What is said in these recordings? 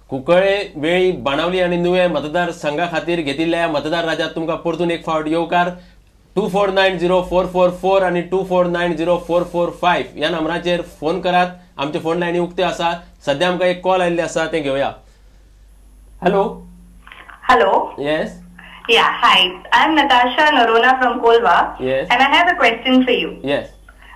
कुंकळे वेळी बाणावली आनी नुवें मतदार संघा खातीर घेतिल्ल्या मतदार राजात तुमकां परतून एक फावट येवकार. 2490444 आनी 2490445 ह्या नंबराचेर फोन करात. आमचे फोन लायनी उक्त्यो आसा. सध्या आमकां एक कॉल आयिल्ले आसा, तें घेवया. Hello. Hello. Yes. Yeah, hi. I'm Natasha Narona from Kolwa. Yes. And I have a question for you. Yes.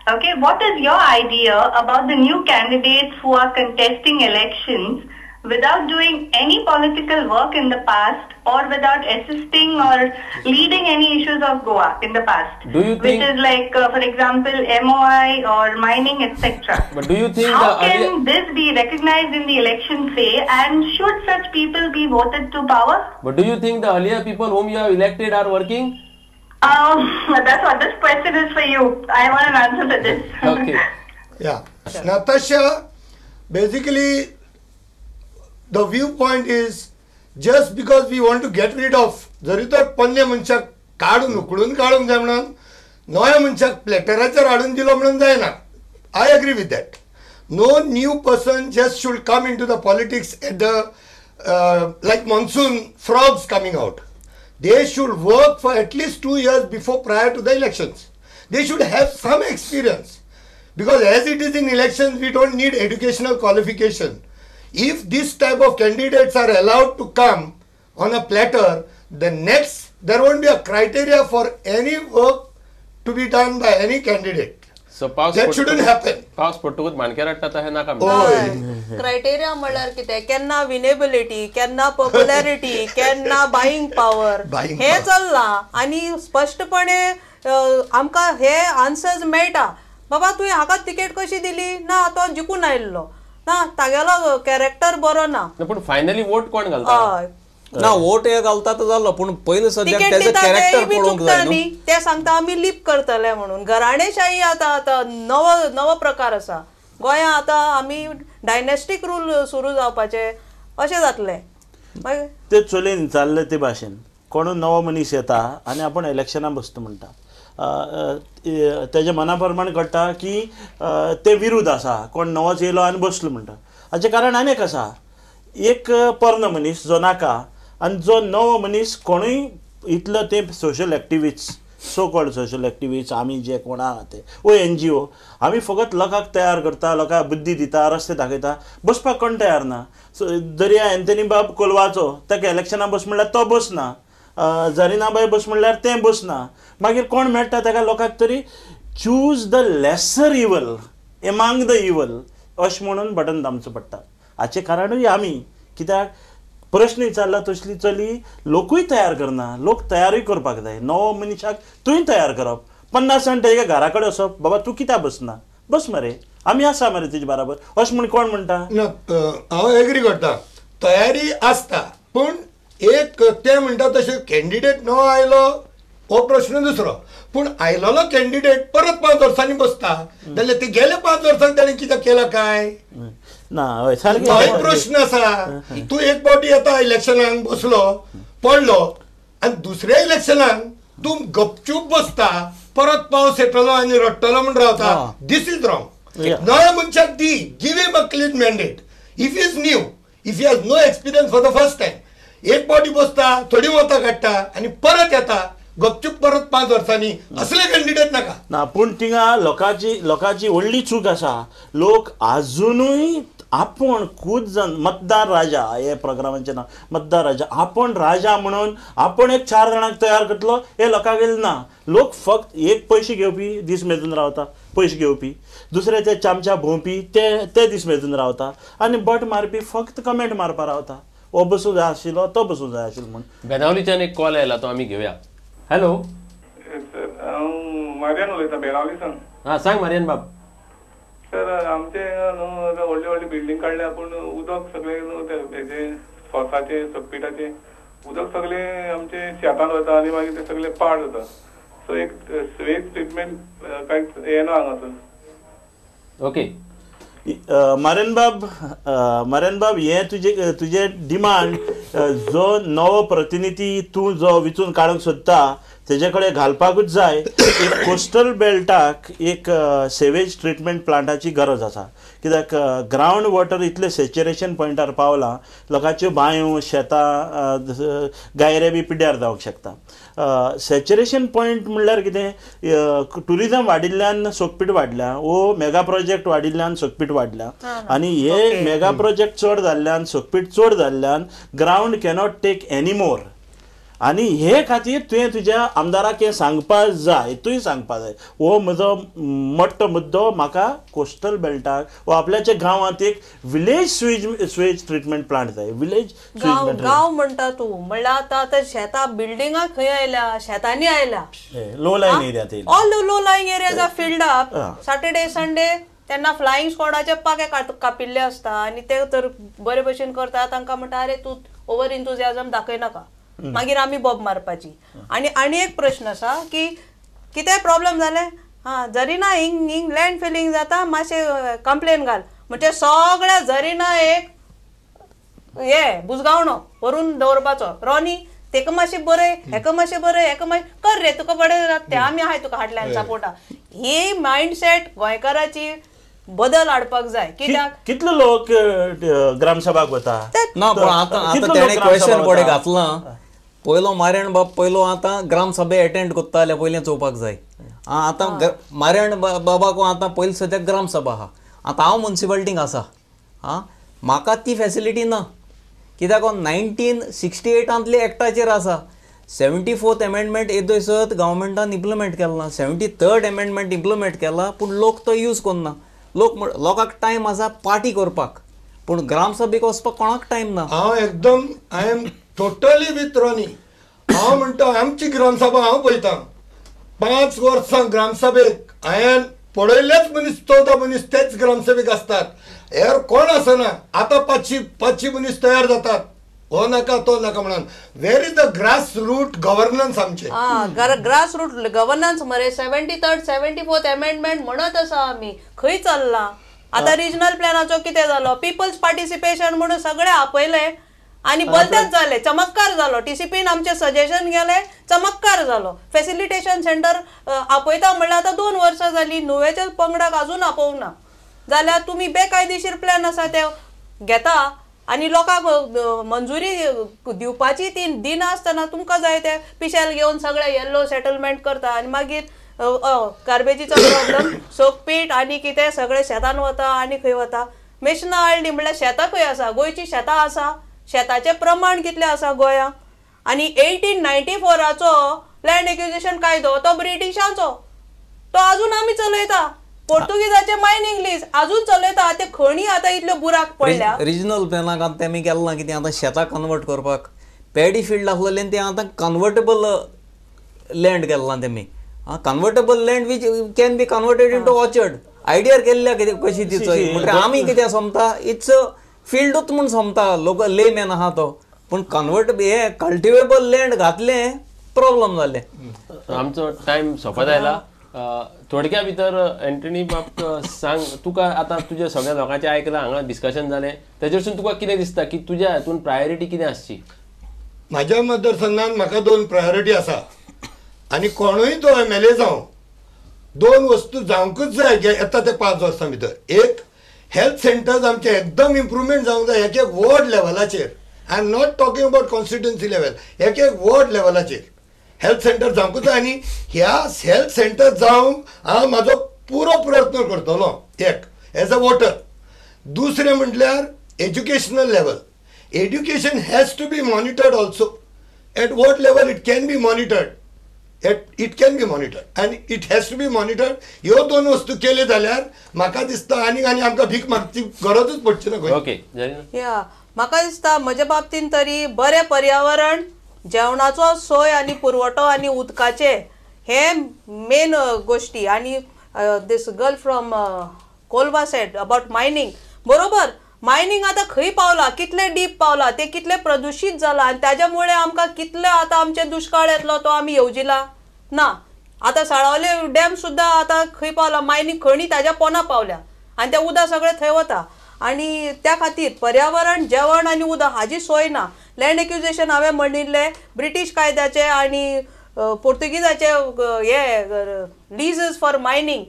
Okay, what is your idea about the new candidates who are contesting elections without doing any political work in the past or without assisting or leading any issues of Goa in the past? Do you think, which is like, for example, MOI or mining, etc. But do you think how can this be recognized in the election say, and should such people be voted to power? But do you think the earlier people whom you have elected are working? That's what this question is for you. I want an answer to this. Okay. Yeah. Natasha, basically, the viewpoint is just because we want to get rid of जरी तर पन्ने मनशाक काडून उकडून काडूंक जाय म्हणून नव्या मनशाक प्लॅटराचेर हाडून दिलो म्हणून जायना. I agree with that. No new person just should come into the politics at the like monsoon frogs coming out. They should work for at least 2 years before prior to the elections. They should have some experience, because as it is in elections we don't need educational qualification. If this type of candidates are allowed to come on a platter, the next there won't be a criteria for any work to be done by any candidate. So पावस that shouldn't happen. पावस पडटकूच माणक्यार हाडटा तशें नाका. Criteria म्हणल्यार कितें, केन्ना winnability, केन्ना popularity, केन्ना बायिंग पावर, हें चल्लां. आनी स्पश्टपणे आमकां हे आन्सर्स मेळटा. बाबा तुवें हाका तिकेट कशी दिली ना, तो जिखून आयिल्लो ना, तागेलो कॅरेक्टर बरो ना. पूण फायनली वोट कोण घालता? ना वोट हे घालता तर जालो, पूण पयलीं सद्याक तेजो कॅरेक्टर पळोवंक जाय न्हू. ते सांगता आमी लीप करतले म्हणून. घराणेशाही आतां आतां नवो नवो प्रकार आसा गोंया. आतां आमी डायनेस्टीक रूल सुरू जावपाचे अशें जातलें. मागीर ते चलयेन विचारलें ते भाशेन कोणूय नवो मनीस येता आनी आपूण इलेक्शनाक बसता म्हणटा, तेज्या मना प्रमाण कळटा की ते विरुद्ध आसा. कोण नवोच येयलो आनी बसलो म्हणटा. हाचें कारण आनी एक आसा, एक पोरणो मनीस जो नाका आनी जो नवो मनीस कोणूय इतलो ते social activist, so called social activist आमी जे कोण आहा ते ओ NGO, आमी फकत लोकांक तयार करता, लोकांक बुद्धी दिता, रस्ते दाखयता, बसपाक कोण तयार ना. सो दर्या एंथनी बाब कोलवाचो ताका इलेक्शनाक बस म्हणल्यार तो बसना, जरीनाबाय बस म्हणल्यार तें बसना. मागीर कोण मेळटा ताका लोकांक तरी choose the lesser evil among the evil अशें म्हणून बटन दामचो पडटा. हाचें कारणूय आमी कित्याक प्रश्न विचारला तसली चली लोकूय तयार करना. लोक तयारूय करपाक जाय. नवो मनशाक तुवें तयार करप, 50 जाण तेज्या घरा कडेन वचप, बाबा तूं कित्याक बसना, बस मरे आमी आसा मरे तुजे बराबर, अशें म्हूण कोण म्हणटा? ना, हांव एग्री करता, तयारी आसता. पूण एक ते म्हणटा तशें कॅन्डिडेट नवो आयलो हो प्रश्न दुसरो, पूण आयलोलो कॅन्डिडेट परत 5 वर्सांनी बसता जाल्यार ते गेले 5 वर्सांनी ताणें कितें केलां काय ना? हय सारकें, हो प्रश्न आसा. तूं एक फावटी येता इलेक्शनाक बसलो पडलो आनी दुसऱ्या इलेक्शनाक तूं गपचूप बसता, परत पावस येतलो आनी रडटलो म्हूण रावता. This is wrong. नव्या मनशाक दी, give him a clean mandate. If is new, if he has no experience for the first time, एक फावटी बसता, थोडी मतां काडटा आनी परत येता गपचूप परत 5 वर्सांनी, असले कॅन्डिडेट नाका. ना, पूण थिंगा लोकांची लोकांची व्हडली चूक आसा. लोक आजुनूय आपूण खूद जाण मतदार राजा हे प्रोग्रामाचें नांव मतदार राजा, आपूण राजा म्हणून आपूण एक 4 जाणांक तयार करतलो हे लोकांक ना. लोक फक्त एक पयशे घेवपी दीस मेजून रावता, पयशे घेवपी, दुसरे ते चामच्या भोंवपी ते दीस मेजून रावता, आनी बट मारपी फक्त कमेंट मारपा रावता, हो बसूं जाय आशिल्लो तो बसूं जाय आशिल्लो म्हूण. बेनावलीच्यान एक कॉल आयला तो आमी घेवया. हॅलो सर, हांव मार्यान उलयतां बेनावली सावन. हां सांग मार्यान बाब. सर आमचे न्हू आतां व्हडली व्हडली बिल्डींग काडल्या, पूण उदक सगळें न्हू हेजें फोर्साचें सोकपिठाचें उदक सगळें आमचे शेतान वता आनी मागीर तें सगळें पाड जाता. सो एक सिवेज ट्रिटमेंट कांयच येना हांगासर. ओके मारेनबाब, मारेनबाब हे तुजे तुजे डिमांड जो नवो प्रतिनिधी तूं जो विचून काडूंक सोदता तेजे कडेन घालपाकूच जाय. एक कोस्टल बेल्टाक एक सेवेज ट्रिटमेंट प्लांटाची गरज आसा, कित्याक ग्रावंड वॉटर इतलें सेच्युरेशन पॉयंटार पावलां, लोकांच्यो बांयो शेतां गायरे बी पिड्ड्यार जावंक शकता. सेच्युरेशन पॉयंट म्हणल्यार कितें, ट्युरिजम वाडिल्ल्यान सोकपीट वाडल्या वो मेगा प्रोजेक्ट वाडिल्ल्यान सोकपीट वाडल्या आनी हे मेगा प्रोजेक्ट चड जाल्ल्यान सोकपीट चड जाल्ल्यान ground cannot take any more. आनी हे खातीर तुवें तुज्या आमदाराक हें सांगपा जाय, तुवें सांगपा जाय हो म्हजो मोठो मुद्दो, म्हाका कोस्टल बेल्टाक वा आपल्याच्या गांवांत एक विलेज स्वेज ट्रिटमेंट प्लांट जाय. विलेज गांव म्हणटा तूं म्हणल्यार आतां आतां शेतां बिल्डिंगां खंय आयल्या, शेतांनी आयल्या, low lying area, all low lying areas are filled up. Saturday Sunday तेन्ना फ्लायिंग स्क्वॉडाचे पाके कापिल्ले आसता आनी ते तर बरे भशेन करता, तांकां म्हणटा अरे तूं ओवर इंतुजियाजम दाखयनाका, मागीर आमी बॉब मारपाची. आनी आनी एक प्रश्न आसा की कितें प्रॉब्लम जालें, हां जरिना हिंग हिंग लँड फिलिंग जाता, मातशें कंप्लेन घाल, म्हणजे सगळ्या जरिना एक हे बुजगावणो व्हरून दवरपाचो. रॉनी तेका मातशें बरय, हेका मातशें बरय, हेका मातशें कर रे, तुका बरें जाता तें, आमी आहाय तुका फाटल्यान सपोर्टा. ही मायंडसेट गोंयकाराची बदल हाडपाक जाय. कित्याक कितले लोक ग्रामसभाक वता ना, पण आतां आतां तेणें क्वेश्चन पळय घातलां, पयलो मारेण बाब पयलो आतां ग्रामसभे एटेंड करता जाल्यार पयलें चोवपाक जाय. आतां मारेण बाबाक आतां पयलीं सद्याक ग्रामसभा आहा, आतां हांव मुन्सिपालिटीक आसा, आं म्हाका ती फेसिलिटी ना, कित्याक 1968 एक्टाचेर आसा. 74th amendment येदोय सत गव्हर्मेंटान इम्प्लिमेंट केला, 73rd amendment implement केला, पूण लोक तो यूज करना. लोक लोकांक टायम आसा पार्टी करपाक, पूण ग्रामसभेक वचपाक कोणाक टायम ना. हांव एकदम I am totally with Ronnie. हांव म्हणटा आमची ग्रामसभा हांव पळयता, 5 वर्सां ग्रामसभेक हांवें पळयल्लेच मनीस 14 मनीस तेच ग्रामसभेक आसतात, हेर कोण आसना. आतां 500 मनीस तयार जातात, हो नाका तो नाका म्हणून. Where is the grass root governance आमचे? ग्रास रूट गव्हर्नन्स मरे 73rd 74th amendment म्हणत आसा आमी, खंय चल्ला आतां? रिजनल प्लॅनाचो कितें जालो, पिपल्स पार्टिसिपेशन म्हणून सगळे आपयले आनी बलतेच जाले, चमत्कार जालो. टीसीपीन आमचे सजेशन गेले, चमत्कार जालो. फेसिलिटेशन सेंटर आपयता म्हणल्यार आतां 2 वर्सां जाली, नुवेच्या पंगडाक अजून आपोवंक ना. जाल्यार तुमी बेकायदेशीर प्लॅन आसा ते घेता आनी लोकांक मंजुरी दिवपाची ती दिनासतना तुमकां जाय ते पिशेल घेवन सगळे येल्लो सेटलमेंट करता आनी मागीर गार्बेजीचो प्रॉब्लम, सोकपीट आनी कितें सगळें शेतान वता आनी खंय वता. मेशनां हाडली म्हणल्यार शेतां खंय आसा, गोंयची शेतां आसा, शेताचें प्रमाण कितलें आसा गोंयांत. आनी 1894चो लँड एक्विजिशन कायदो तो ब्रिटिशांचो, तो अजून आमी चलयता. पोर्तुगीजाचे मायनिंग लीज अजून चलयता, ते खणी आतां इतल्यो बुराक पडल्या. रिजनल प्लॅनाक आतां तेमी केलां कितें, आतां शेतां कन्वर्ट करपाक पॅडी फिल्ड आसलेलें तें आतां कन्वर्टेबल लँड केलां तेमी. Convertible land which can be converted into orchard. Idea केल्ल्या कितें कशी ती चोय, म्हणटा आमी कितें समता it's फिल्डूच म्हूण समता लोक, लेमॅन आहा तो, पूण कन्वर्ट हे कल्टिवेबल लँड घातलें प्रॉब्लम जालें. आमचो टायम सोंपत आयला. थोडक्या भितर एंटनी बाब सांग, तुका आतां तुज्या सगळ्या लोकांचें आयकलां, हांगा डिस्कशन जालें, तेजेरसून तुका कितें दिसता की तुज्या हातून प्रायोरिटी कितें आसची? म्हाज्या मतदारसंघान म्हाका 2 प्रायोरिटी आसा आनी कोणूय तो MLA जावं, 2 वस्तू जावंकूच जाय येता ते 5 वर्सां भितर. एक, हेल्थ सेंटर्स आमचे एकदम इम्प्रुवमेंट जावंक जाय एक एक वॉर्ड लेवलाचेर. I am not talking about constituency level, एक एक वॉर्ड लेवलाचेर हेल्थ सेंटर जावंकूच जाय. आनी ह्या हेल्थ सेंटर जावंक हांव म्हाजो पुरो प्रयत्न करतलो, एक एज अ वोटर. दुसरें म्हटल्यार educational level. Education has to be monitored also. At what level it can be monitored, it can be monitored and it has to be monitored. ह्यो 2 वस्तू केल्यो जाल्यार म्हाका दिसता आनी आनी आमकां भीक मागची गरजूच पडची ना. ओके, या म्हाका दिसता म्हज्या बाबतीन तरी बरें पर्यावरण, जेवणाचो सोय आनी पुरवठो आनी उदकाचे हे मेन गोश्टी. आनी this girl from Colva said about mining, बरोबर, मायनिंग आतां खंय पावला, कितले डीप पावला, ते कितले प्रदुशीत जाला आनी ताज्या मुळे आमकां कितले आतां आमचे दुश्काळ येतलो तो आमी येवजिला ना. आतां साळावले डॅम सुद्दां आतां खंय पावला, मायनिंग खणी ताज्या पोना पावल्या आनी तें उदक सगळें थंय वता. आनी त्या खातीर पर्यावरण, जेवण आनी उदक हाजी सोय ना. लँड एक्विजिशन हांवें म्हणिल्लें ब्रिटीश कायद्याचे आनी पोर्तुगीजाचे हे leases for mining.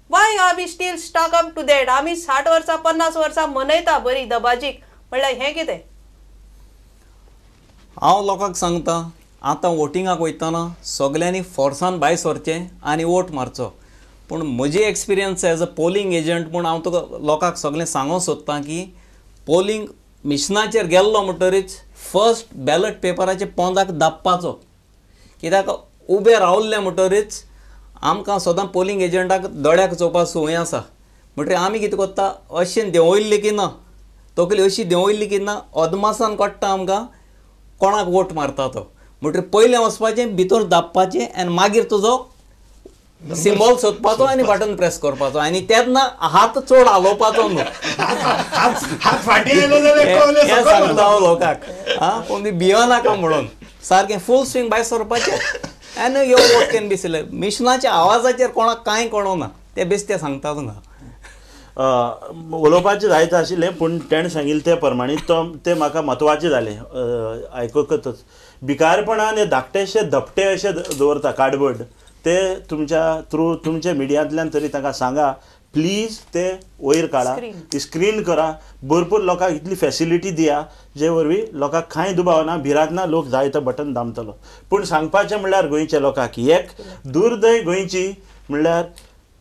Why are we still stuck up to that? आमी 60 वर्सां 50 वर्सां मनयता बरी दबाजीक, म्हणल्यार हें कितें? हांव लोकांक सांगता आतां वोटिंगाक वयतना सगल्यांनी फोर्सान भायर सरचें आनी वोट मारचो. पूण म्हजी experience as a polling agent म्हूण हांव तुका लोकांक सगळें सांगूंक सोदतां की पोलिंग मिशनाचेर गेल्लो म्हणटरीच फर्स्ट बॅलट पेपराचे पोंदाक दाबपाचो. कित्याक उबे रावल्ले म्हणटरीच आमकां सदां पोलिंग एजंटाक दोळ्याक चोवपाक संवय आसा. म्हणटरीर आमी कितें करता, अशें देंवयल्ली की ना, तकली अशी देंवयल्ली की ना, अदमासान कळटा आमकां कोणाक वोट मारता तो. म्हणटरीर पयलें वचपाचें भितर दाबपाचें आनी मागीर तुजो सिंबॉल सोदपाचो आनी बटन प्रेस करपाचो आनी तेन्ना हात चड हालोवपाचो न्हू. हें सांगता हांव लोकांक. आं, पूण भियो नाका म्हणून सारकें फूल स्विंग भायर सरपाचें आनी your vote can be select. मिशनाच्या आवाजाचेर कोणाक कांय कळना, ते बेश्टे सांगता तुका. उलोवपाचें जायत आशिल्लें पूण तेणें सांगिल्लें ते प्रमाणे तो तें म्हाका म्हत्वाचें जालें आयकतच. भिकारपणान हे धाकटेशे धपटे अशे दवरता कार्डबोर्ड, ते तुमच्या थ्रू तुमच्या मिडियांतल्यान तरी तांकां सांगा प्लीज ते वयर काडा, स्क्रीन करा, भरपूर लोकांक इतली फेसिलिटी दिया जे वरवीं लोकांक कांय दुबाव ना, भिरांत ना, लोक जाय तो बटन दामतलो. पूण सांगपाचें म्हणल्यार गोंयच्या लोकांक एक दुर्दैव गोंयची म्हणल्यार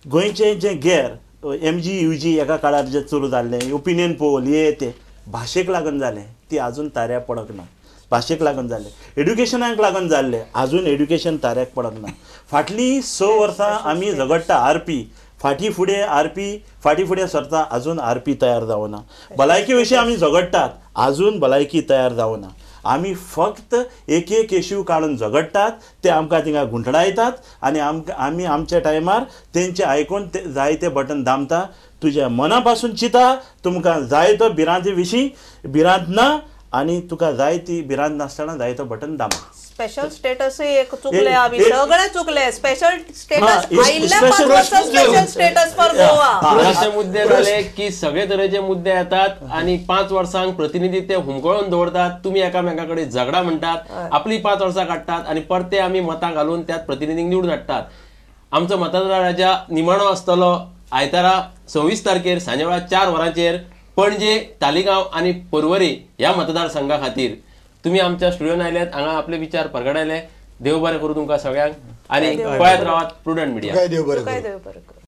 गोंयचें जें गेर MG UG एका काळार जें सुरू जाल्लें ओपिनियन पोल हे ते भाशेक लागून जालें, ती आजून ताऱ्याक पडक ना. भाशेक लागून जालें, एड्युकेशनाक लागून जाल्लें, आजून एड्युकेशन ताऱ्याक पडक ना. फाटलीं 6 वर्सां आमी झगडटा आरपी फाटीं फुडें, आरपी फाटीं फुडें सरता, आजून आरपी तयार जावना. भलायकी विशीं आमी झगडटात, आजून भलायकी तयार जावना. आमी फक्त एक एक इश्यू काडून झगडटात, ते आमकां थिंगा गुंठडायतात आनी आमकां आमी आमच्या टायमार तेंचे आयकून ते जाय ते बटन दामता. तुज्या मना पासून चिंता, तुमकां जाय तो भिरांती विशीं भिरांत ना आनी तुका जाय ती भिरांत नासतना जाय तो बटन दामा. स्पेशल स्टेटसूय एक चुकले आमी, सगळे चुकले. स्पेशल स्टेटस आयिल्ल्या 5 वर्सां स्पेशल स्टेटस फॉर गोवा. अशे मुद्दे जाले की सगळे तरेचे मुद्दे येतात आनी 5 वर्सांक प्रतिनिधी ते हुमकळून दवरतात. तुमी एकामेका कडेन झगडा म्हणटात, आपली 5 वर्सां काडटात आनी परते आमी मतां घालून त्याच प्रतिनिधींक निवडून हाडटात. आमचो मतदाराच्या निमाणो आसतलो आयतारा 26 तारखेर सांजेवेळा 4 वरांचेर पणजे, तालिगांव आनी पर्वरी ह्या मतदारसंघा खातीर. तुम्ही आमच्या स्टुडियोन आयल्यात, हांगा आपले विचार परगडायले. देव बरें करूं तुमकां सगळ्यांक आनी पळयत रावात प्रुडंट मिडिया. देव बरें करूं.